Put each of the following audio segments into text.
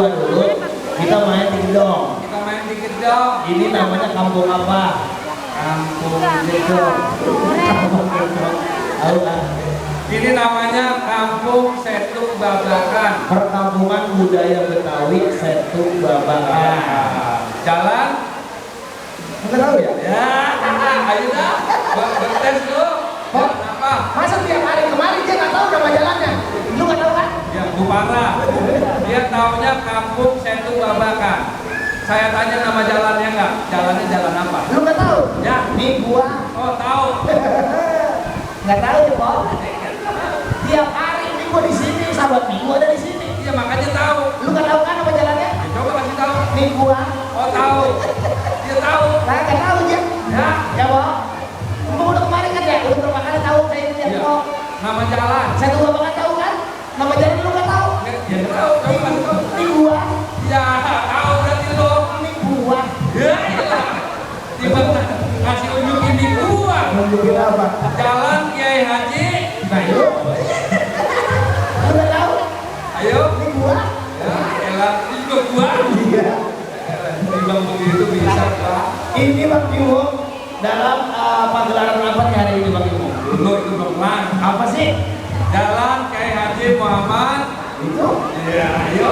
dulu kita main di gedong. Kita main di gedong. Ini namanya kampung apa? Kampung gedong. Tahu kan? Ini namanya Kampung Setu Babakan. Perkampungan budaya Betawi Setu Babakan. Jalan? Nggak tahu ya? Ya, ayo dah. Bertes dulu. Apa? Masa tiap hari kemarin dia nggak tahu nama jalannya? Lu nggak tahu kan? Ya, Bu Parah. Dia taunya Kampung Setu Babakan. Saya tanya nama jalannya nggak? Jalannya jalan apa? Lu nggak tahu? Ya. Nih gua Oh, tahu. nggak tahu ya, Pak. Tiap hari ini gua di sini, sahabat minggu ada di sini. Iya, makanya tahu. Lu nggak tahu kan nama jalannya? Ya, coba kasih tahu. Nih gua. Oh, tahu. Dia tahu. Nah, nggak tahu dia. Ya. Ya, Pak. Gua udah kemarin kan ya, udah berapa kali tahu saya ini ya, Iya. Pak. Nama jalan. Saya tuh bapak tahu kan? Nama jalan lu nggak tahu? Ya, tahu. Coba kasih tahu. Nih gua. Ya, tahu berarti lo. Nih gua. Ya, iya. Tiba kasih unjukin di gua. Nunjukin apa? Jalan Kiai Haji. Nah itu Lu nggak tahu? Ayo. Nih gua. Ya, elah itu gua. iya. Timbang begitu bisa, Pak. Ini Bang Bimo dalam pagelaran apa nih hari ini Bang Bimo? Dulu itu pelan. Apa sih? Jalan Kiai Haji Muhammad. Itu? Ya, ayo.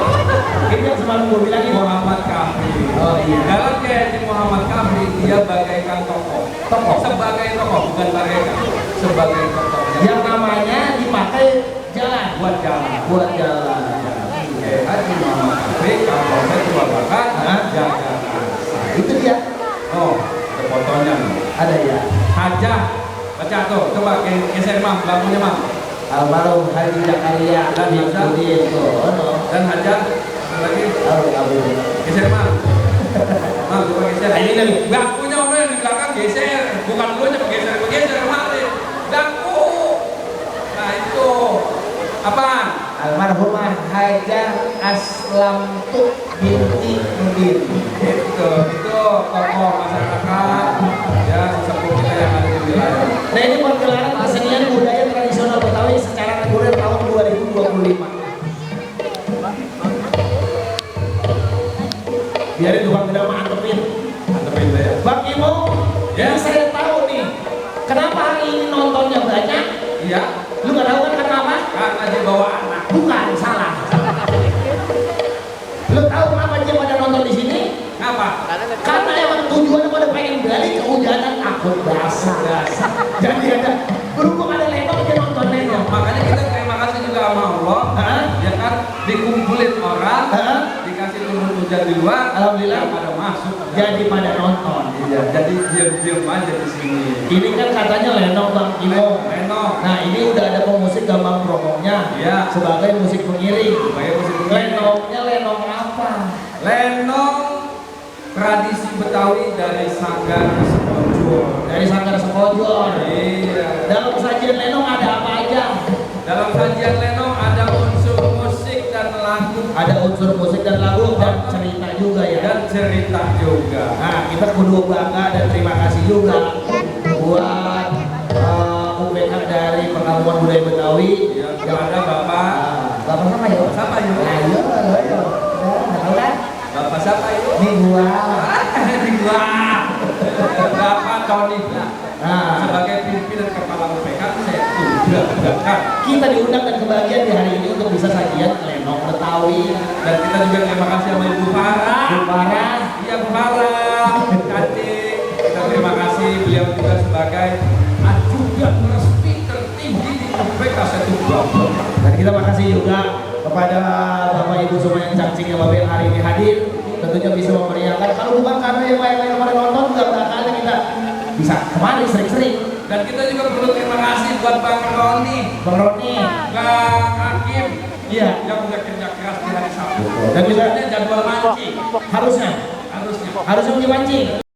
Ini yang semalam gue bilang itu. Muhammad Kafri. Oh iya. Jalan Kiai Haji Muhammad Kafri dia bagaikan tokoh. Tokoh? Sebagai tokoh, bukan bagaikan. Sebagai tokoh. Yang namanya dipakai jalan. Buat jalan. Buat jalan. Kiai Haji Muhammad Kafri Kampung Setu Babakan jaga. Itu dia. Oh, ada fotonya nih. Ada ya. Hajah, baca tuh, coba geser Mam, lampunya Mam. Almarhum Haji Zakaria Dan Hamzah. itu. Oh no. Dan Hajah, ada lagi, geser Mam. Mam, coba geser. Ini nih. Bangkunya ono yang di belakang geser, bukan lu nya geser kemarin. Bangku. Nah itu, apaan? Almarhumah Hajah Aslamtu binti Nudin. Itu tokoh masyarakat, ya sesepuh kita yang ada di wilayah. Nah ini pergelaran kesenian budaya tradisional Betawi secara reguler tahun 2025. Biarin tukang tidak mantepin. Mantepin deh ya. Bang Imo, Ya. ini saya tahu nih, kenapa hari ini nontonnya banyak? Iya, Lu nggak tahu kan kenapa? karena dia bawa anak. Bukan, salah. Lu tahu kenapa dia pada nonton di sini? Apa? Karena emang tujuannya pada pengen balik kehujanan akun basah. Jadi ada berhubung ada lenong dia nonton lenong. Makanya kita terima kasih juga sama Allah. Hah? Ya kan dikumpulin orang, Hah? dikasih turun hujan di luar, Alhamdulillah. yang pada masuk. Jadi pada nonton. Iya, jadi diam-diam aja di sini. Ini kan katanya lenong Bang Imo. Lenong, Nah ini udah ada pemusik gambang promonya. Iya. Sebagai musik pengiring. sebagai musik pengiring. Lenongnya lenong apa? Lenong tradisi Betawi dari Sanggar Sekojor. Dari Sanggar Sekojor. Iya. Dalam sajian lenong ada apa aja? Dalam sajian lenong ada unsur musik dan lagu Ada unsur musik dan lagu dan cerita juga ya. dan cerita juga. Nah, kita kudu bangga dan terima kasih juga buat UPK dari Perkampungan Budaya Betawi. Ya, kepada Bapak. Bapak sama ya? Siapa yuk? Ayo, ayo. Nggak tahu kan? Bapak siapa yuk? Ini gua. Di gua. Bapak Tony Blah. Nah, Sebagai pimpinan kepala UPK saya banggakan. kita diundang dan kebahagiaan di hari ini untuk bisa sajian lenong Betawi. Dan kita juga terima kasih sama Ibu Farah. Bu Farah. Iya Bu Farah, cantik. Kita terima kasih beliau juga sebagai ajudan resmi tertinggi di UPK Setu Babakan. Dan kita makasih juga kepada Bapak Ibu semua yang cacing yang Bapak hari ini hadir. Tentunya bisa memeriahkan. Kalau bukan karena yang lain-lain pada nonton, nggak bakal kita bisa kemari sering-sering. Dan kita juga perlu terima kasih buat Bang Roni, Bang Roni. Bang Hakim, Iya. yang udah kerja keras di hari Sabtu. Dan juga Ini jadwal mancing, harusnya harusnya. harusnya mancing.